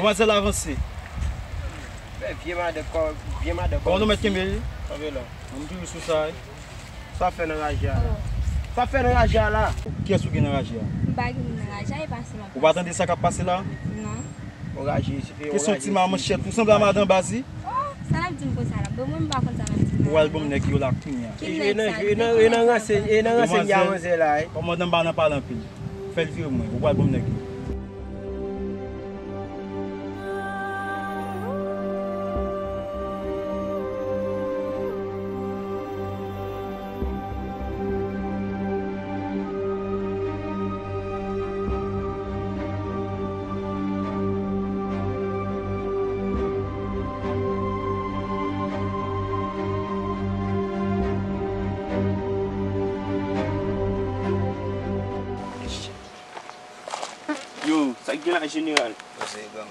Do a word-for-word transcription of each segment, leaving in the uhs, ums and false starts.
Demwazèl avanse. Vye madan kò, vye madan kò. Kòman nou mèt kenbe li? Kanpe la. Mwen toujou sou sa wi. Sa w ap fè nan raje a la? Sa w ap fè nan raje a la? Kiyès ou gen nan raje a? M pa gen moun nan raje a, e pa se m ap pase. Ou pa tande sa k ap pase la? Non. Ou raje, se yon raje. Kesyon ti maman chèt, ou sanble a madan baz wi. Oh, sa l ap di m konsa la? Bon, mwen m pa konn sa l ap di m la. Ou al ban m nèg yo la kounye a. Ki nèg sa? E nan, e nan, e nan ranse, e nan ranse m gen manzè la wi. Kòmandan m pa nan pale anpil. Fè l vire mwen, ou pral ban m nèg yo. Yo, sa k gen la, jeneral? Yo, se gang.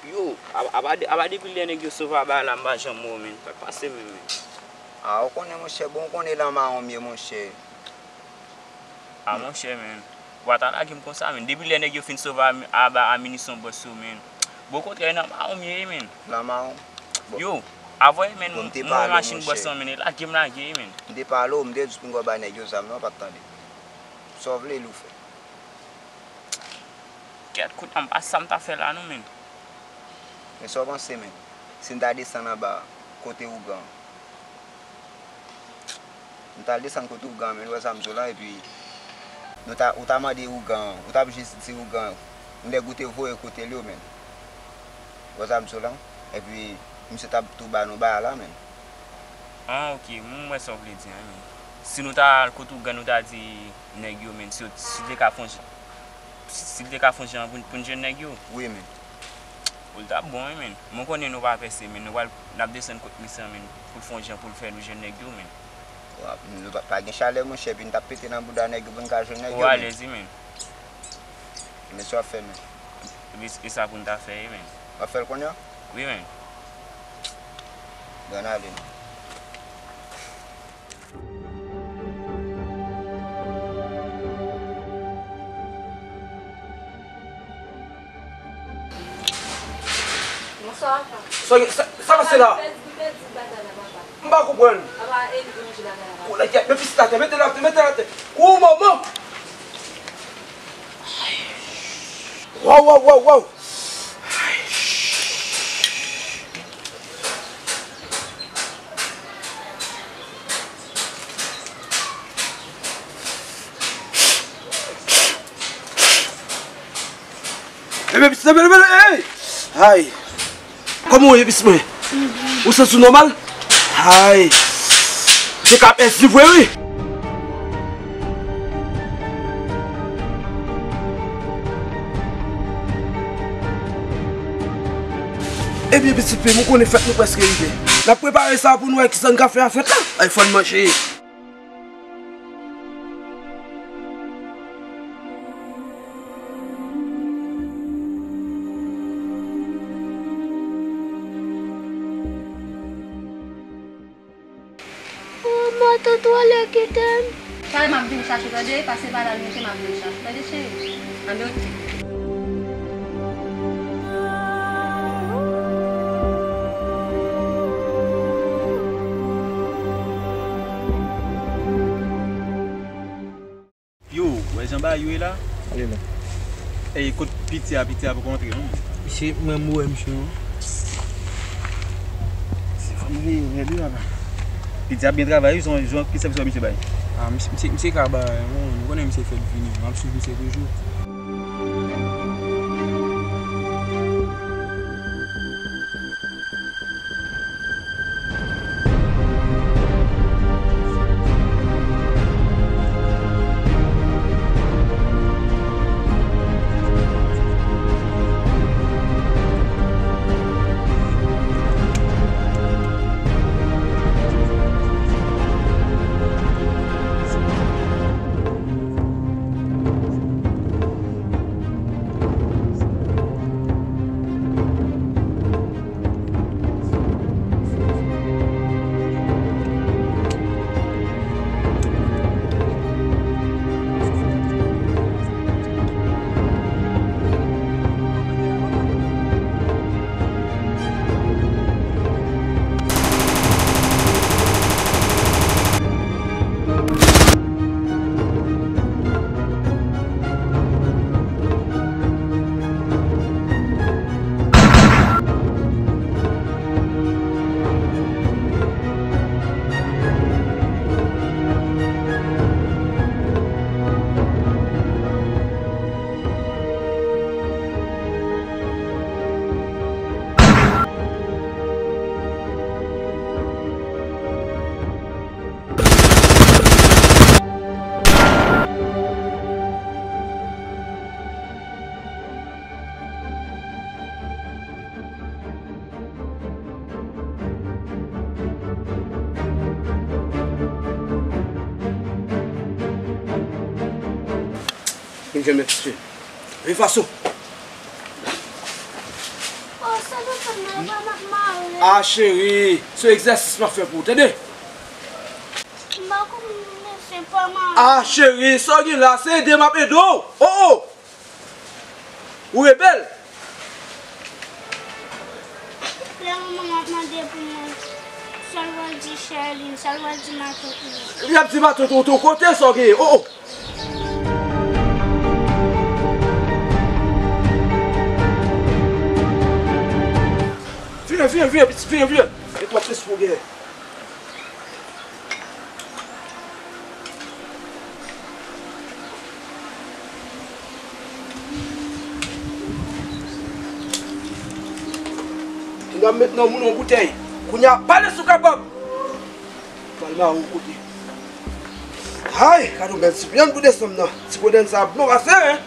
Yo, a, apa de, apa depi lè nèg yo sove aba la, m pa janm wè w, menn. Sa k pase menm, menn? A, ou konnen, monchè, bon, ou konnen lan mawon m ye, monchè. A, monchè, menn. Ou pa ta lage m konsa, menn. Depi lè nèg yo fin sove a, aba a minisyon bòs yo, menn. Bon, okontrè, lan mawon m ye, menn. Lan mawon? Bon. Yo, avè, menn, bon, m te pale w, monchè. Mwen machin bòs lan, menn, e lage m lage, menn. M te pale w, m te di w pou n gò bay nèg yo zam nan, ou pa t tande. Sa w vle, li w fè. Kèt, kounye a m pa sa m ta fè la non, menn. Men sa w panse, menn? Si n ta desann anba kote ougan an. M t al desann kote ougan an, menn, ou wè sa m di w lan, epi nou ta, ou ta mande ougan an, ou t ap jis di ougan an, yon nèg ou te voye kote l yo, menn. Ou wè sa m di w lan? Epi misye t ap tou ba nou bagay la, menn. Ah, ok, m wè sa w vle di an, menn. Si nou ta al kote ougan, nou ta di nèg yo, menn, si yo, si yo te ka fè yon j-, Si, si l te ka fè yon jan pou, pou n jwenn nèg yo. Wi, menn. Ou l t ap bon, wi, menn. Mwen konnen nou pa pèse, menn. Nou pral, n ap desann kot misye an, menn, pou l fè yon jan pou l fè nou jwenn nèg yo, menn. Wa, nou pa, pa gen chalè, monchè, epi n t ap pete nan bouda nèg yo pou n ka jwenn nèg yo, menn. Ou alèz, wi, menn. Men sa w ap fè, menn. Epi, e sa pou n ta fè, wi, menn. W ap fè l kounye a? Wi, menn. Bon, n ale, menn. Bonswa, papa. Sa, sa, sa pase la? Papa, m pèdi, m pèdi bagay la, papa. M pa konprann. Papa, e li manje bagay la, papa. Kou la, men pitit atè, mete l atè, mete l atè. Kou manman! Waw, waw, waw, waw! Ebyen, pitit, ebyen, ebyen, ey! Ay! Kòman w ye, pitit mwen? Ou santi w nòmal? Ay! Ou te ka pèdi vre, wi! Ebyen, pitit fi m, ou konnen fèt nou prèske rive. N ap prepare sa pou n wè kisa n ka fè a fèt la. Ay, fò n manje. Oh, matant Wale kite m. Talè m ap vin chache w, tande? Pase pa la lwen ke m ap vin chache w, tande, cheri? Anben, oke. Yo, wè jan bagay yo ye la? Ey, kot piti a, piti a poko antre non. Misye, mwen m wè misye non. Se fanm veye rèd wi papa. Piti a byen travay wi, se yon, se yon ki sèvis wè misye bay. Ah, misye, misye, misye ka bay, nou konnen misye fèt vini, m ap swiv misye toujou. Gen men, mesye. Vin fason. Oh, sa nou fè m nan, pa m ap mare. Ah, cheri, se egzèsis m ap fè pou ou, tande? M pa konn, mesye, pa mare. Ah, cheri, sa w gen la, se ede m ap ede w. Oh, oh! Ou rebèl. Lè manman m ap mande pou mwen, sa l pral di Sherline, sa l pral di matant mwen. Li ap di matant ou tou, kote sa w genyen? Oh, oh. Vire, vire, vire, pitit, vire, vire. E twòp espwa w genyen. Kounya m met nan moun yon boutèy. Kounya, pale si w kapab. Pral mare w kote. Ay, gade yon bèl ti vyann pou desanm nan. Ti kodenn sa bon pase, en.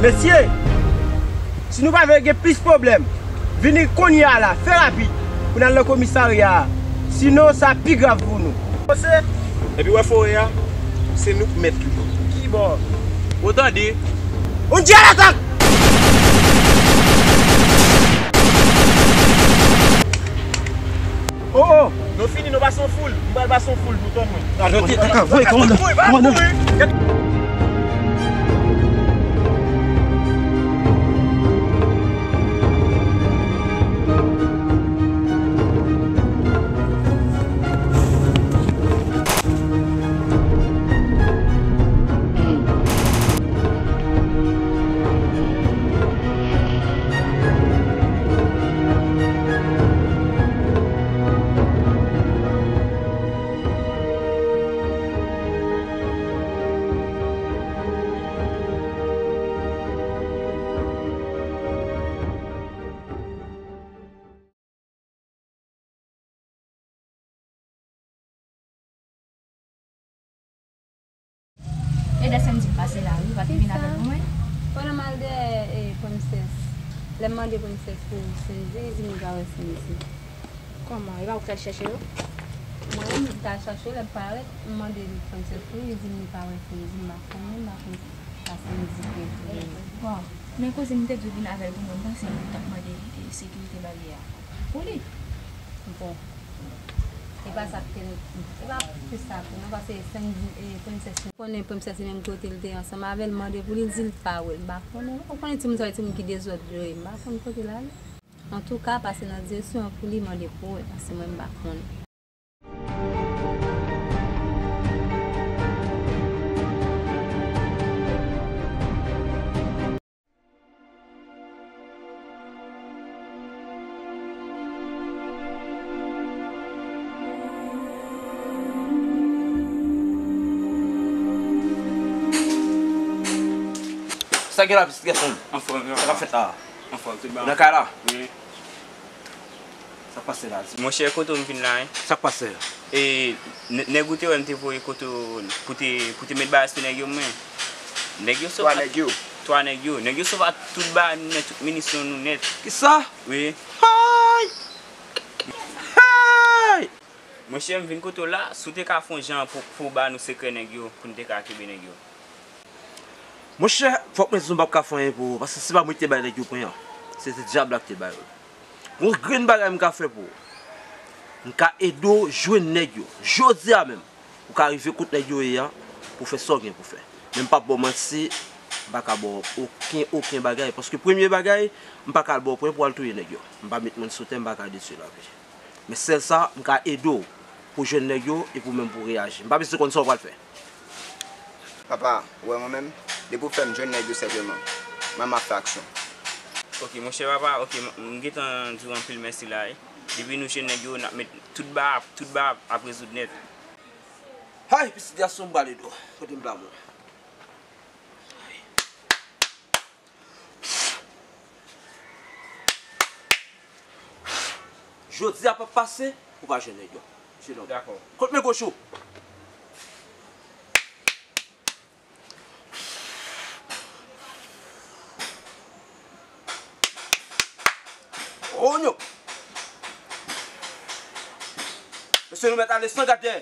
Mesye, si nou pa vle gen plis pwoblèm, vini kounye a la, fè rapid, pou n al nan komisarya a. Sinon, sa pi grav pou nou. Epi w wè forè a, se nou k mèt li. Kibò? Ou tande? On dirait l'attaque! Oh, oh! Nou fini, nou pase yon foul. M pral pase yon foul pou tann mwen. Atè, atè, atè, voye, kòmandan, kòmandan. E dè Sendy m pase la wi, ou pa t vin avè l pou mwen? Pandan m al dèyè, e, Prensès, lè m mande Prensès pou Sendy, li di m li pa wè Sendy. Kòman? E pa ou ki t al chèche yo? Mwen menm, m t al chache yo, lè m parèt, m mande Prensès pou li, li di m li pa wè Sendy, m pa konnen, m pa konn sa Sendy gen pou li. Bon, men koze m te di w vin avè l pou mwen, m panse li t ap mande, e, sekirite baryè a pou li. Bon. E pa sa k te, e pa pou sa tou, non, paske Sendy, e, Prensès, konnen Prensès li menm kote l te ansanm avè l, mande pou li, l di l pa wè l, m pa konnen, non, ou konnen timoun sa yo, timoun ki dezòdre, m pa konn kote l ale. Antouka, pase nan direksyon an pou li mande pou wè, paske mwen m pa konn. Sa gen la, pitit gason? Anfòm, sa k ap fèt la? Anfòm, tout bagay. Ou nan kay la? Wi. Sa k pase la? Monchè, kote w m vin la, en? Sa k pase? E, n-, nèg ou te wè m te voye kote w pou te, pou te met bagay sou nèg yo, mwen. Nèg yo sot. Twa nèg yo. Twa nèg yo. Nèg yo sot ak tout bagay nou nèt, tout minisyon nou nèt. Kisa? Wi. Hay! Hay! Monchè, m vin kote w la, si w te ka fè yon jan pou, pou w ba nou sekrè nèg yo, pou n te ka kenbe nèg yo. Monchè, fòk mwen di w m p ap ka fè anyen pou ou, paske se pa mwen ki te bay nèg yo pwen an. Se te dyab la ki te ba yo l. Gon grenn bagay m ka fè pou ou. M ka ede w jwenn nèg yo. Jodi a menm, ou ka rive kot nèg yo ye a pou w fè sa w gen pou w fè. Men m p ap ba w manti, m pa ka ba w okenn, okenn bagay. Paske premye bagay, m pa ka al ba w pwen pou w al touye nèg yo. M pa met moun sou tè, m pa ka detwi lavi. Men sèl sa, m ka ede w. pou jwenn nèg yo epi w menm pou w reyaji. M pa bezwen konn sa w pral fè. Papa, ou wè mwen menm, depi w fè m jwenn nèg yo sèlman, mwen m ap fè aksyon. Ok, monchè papa, ok, m, m gentan di w anpil mèsi la, wi. Depi nou jwenn nèg yo, n ap met tout ba, tout ba ap rezoud nèt. Hay, pitit gason, m prale dou. Kote m pa mwen? Jodi a p ap pase, ou pa jwenn nèg yo. Mesye dam. Dakò. Kot men goch ou? Onyo! Mesye, nou mèt ale san gad dèyè.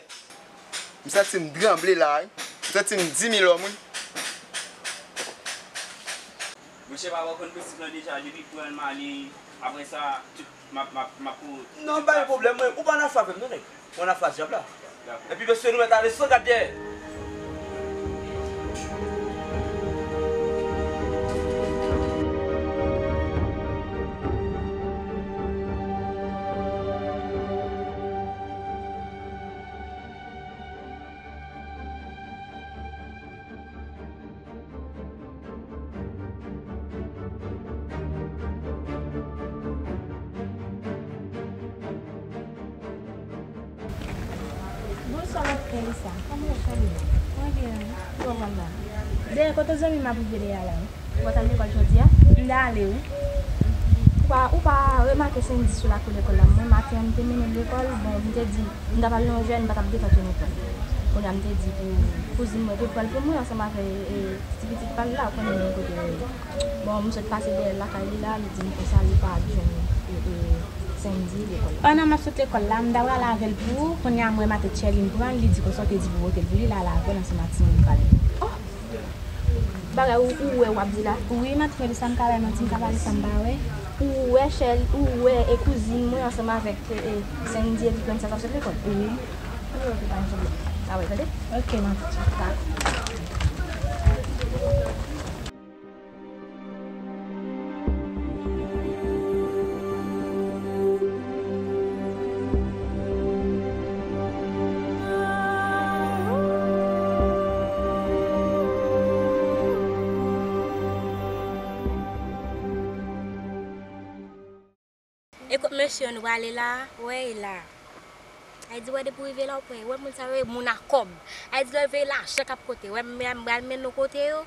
M santi m tranble la, wi. M santi m di mil lòm, wi. Monchè, papa w konn prensip lan deja, depi pran m ale, apre sa, tout, m ap, m ap, m ap pou... Non, pa gen pwoblèm, mwen, ou pa nan afè avè m, non, nèg. Ou nan afè a dyab la. Epi, mesye, nou mèt ale san gad dèyè. Bonswa, Elisa. Kòman w ye, cheri? Mwen byen, wi. Kòman w la? Dèyè kote zanmi m ap rive dèyè a la, wi. Ou pa t al lekòl jodi a? M t ale, wi. Ou pa, ou pa remake Sendy sou lakou lekòl la? Mwen, maten an, m te mennen l lekòl. Bon, m te di, m t ap al nan yon jwèt, m pa t ap depann telefòn. Kounye a, m te di pou kouzin mwen te pran l pou mwen ansanm avè, e, ti pitit pa l la, ou konnen menm kote yo ye. Bon, m sot pase dèyè lakay li la, li di m konsa li pa jwenn, e, e, Sendy lekòl la. Pandan m ap sot lekòl la, m ta prale avè l pou ou, kounye a m wè matant Sherline pran l, li di konsa w te di pou pote l pou li, l ale avè l ansanm ak timoun pa l yo. Oh! Bagay ou, ou wè w ap di la? Wi, matant Melissa, m ka bay manti, m ka pale sa m pa wè. Ou wè Sherline, ou wè, e, kouzin mwen ansanm avèk, e, e, Sendy epi Princess ap sot lekòl? Wi. Wi, ok, pa gen pwoblèm. N a wè, tande? Ok, matant. Dakò. E kot mesye nou prale la, wè e la. Ay di wè depi w rive la, w pran, wè moun sa yo, e moun a kòb. Ay di lè w rive lajan k ap konte, wè m, m pral mennen w kote yo.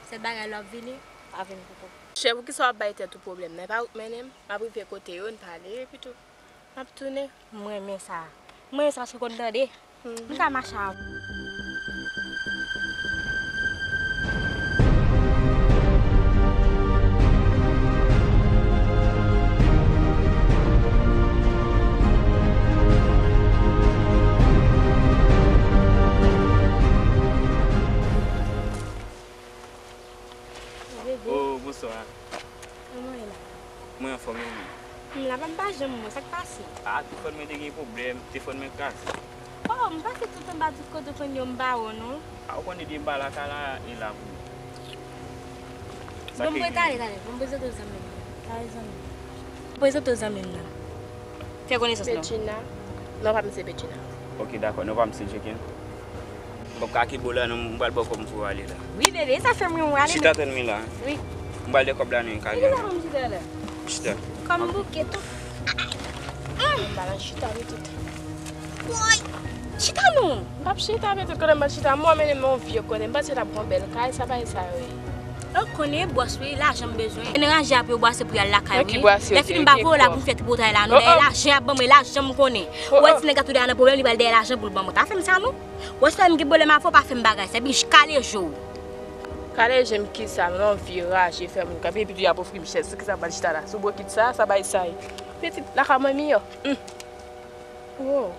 Sèl bagay lè w ap vini, pa vin pou kòb. Chè, poukisa w ap bay tèt ou pwoblèm nan? E pa ou k mennen m, m ap rive kote yo, n pale, epi tou, m ap tounen. M renmen sa. M renmen sa paske w konn tande. M ka mache avè w. Bebe. Oh, bonswa. Kòman w ye la? Mwen anfòm, e ou menm? M la, pa m pa janm wè, sa k pase? Ah, telefòn mwen te gen pwoblèm, telefòn mwen kraze. Oh, m pase tout anba tout kote w konn yo, m pa wè w non. Ah, ou konnen depi m pa lakay la, e la pou ou. Bon, m prale, talè, talè. Bon, m prezante w zanmi m. Talè, zanmi m. M prezante w zanmi m nan. Fè konesans non. Bedjina. Non, pa m se Bedjina. Ok, dakò. Non, pa m se Jekin. Bon, ka ki bo la, non, m pral ba w kòb m pou w ale la. Wi, bebe, sa fè m ri, w ale. Chita, tann mwen la. Wi. M pral de kòb la, non, ka gen. Chita, chita. Kòm bouke tou. M pa nan chita, wi, tout. Woy! Chita, non. M p ap chita, men tout kote m pral chita. Mwen, mennen m yon vye kote. M panse l ap gon bèl kay, sa bay sa, wi. Ou konnen bwòs wi, lajan m bezwen. Mennen ranje ap yo bwase pou y al lakay wi. Lè fini m pa voye w la pou m fè tripotay la non. Dèyè lajan y ap ban mwen, lajan m konnen. Ou wè ti nèg la tou dèyè nan pwoblèm, li pral dèyè lajan pou l ban mwen. Pa fè m sa non. Ou wè si m gen pwoblèm avè w, pa fè m bagay sa. Epi kale je w. Kale je m kisa? M nan yon vye raje fè moun kanpe epi tou y ap ofri m chèz. Sou kisa m pral chita la? Sou bokit sa, sa bay sa ye. Pitit lakay mwen miyò. Hum. Wow.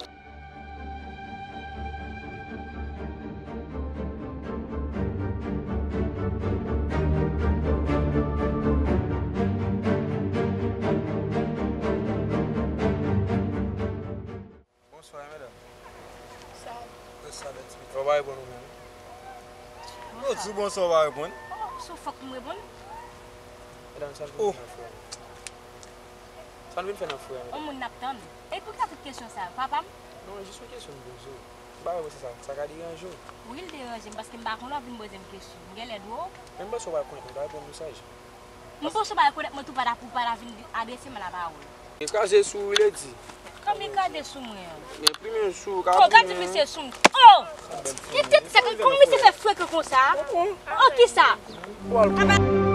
Bonswa, medam. Sa. Sa bèl ti pitit. Ou pa reponn ou menm. Yo di w bonswa, ou pa reponn. Oh, sou fòk m reponn. Medam, sa n vin fè nan frè m? Sa n vin fè nan frè m? On moun n ap tann. E poukisa tout kesyon sa? Papa m? Non, jis yon kesyon m poze w. M pa wè se sa, sa ka deranje w. Wi, l deranje m paske m pa konn w ap vin poze m kesyon. M genlè dwe w? Men m panse w pa rekonèt mwen, ta reponn mesaj. M panse w pa rekonèt mwen tou, pa ta pou pa ta vin adrese m lapawòl. E kraze sou ou, Lady. Kòm li kraze sou mwen an. Men plimen sou ou, ka Oh, gad ti plimen. Misye sou m. Oh! Li tèt sa, kòman misye fè frekan konsa? Oh, kisa? Ou al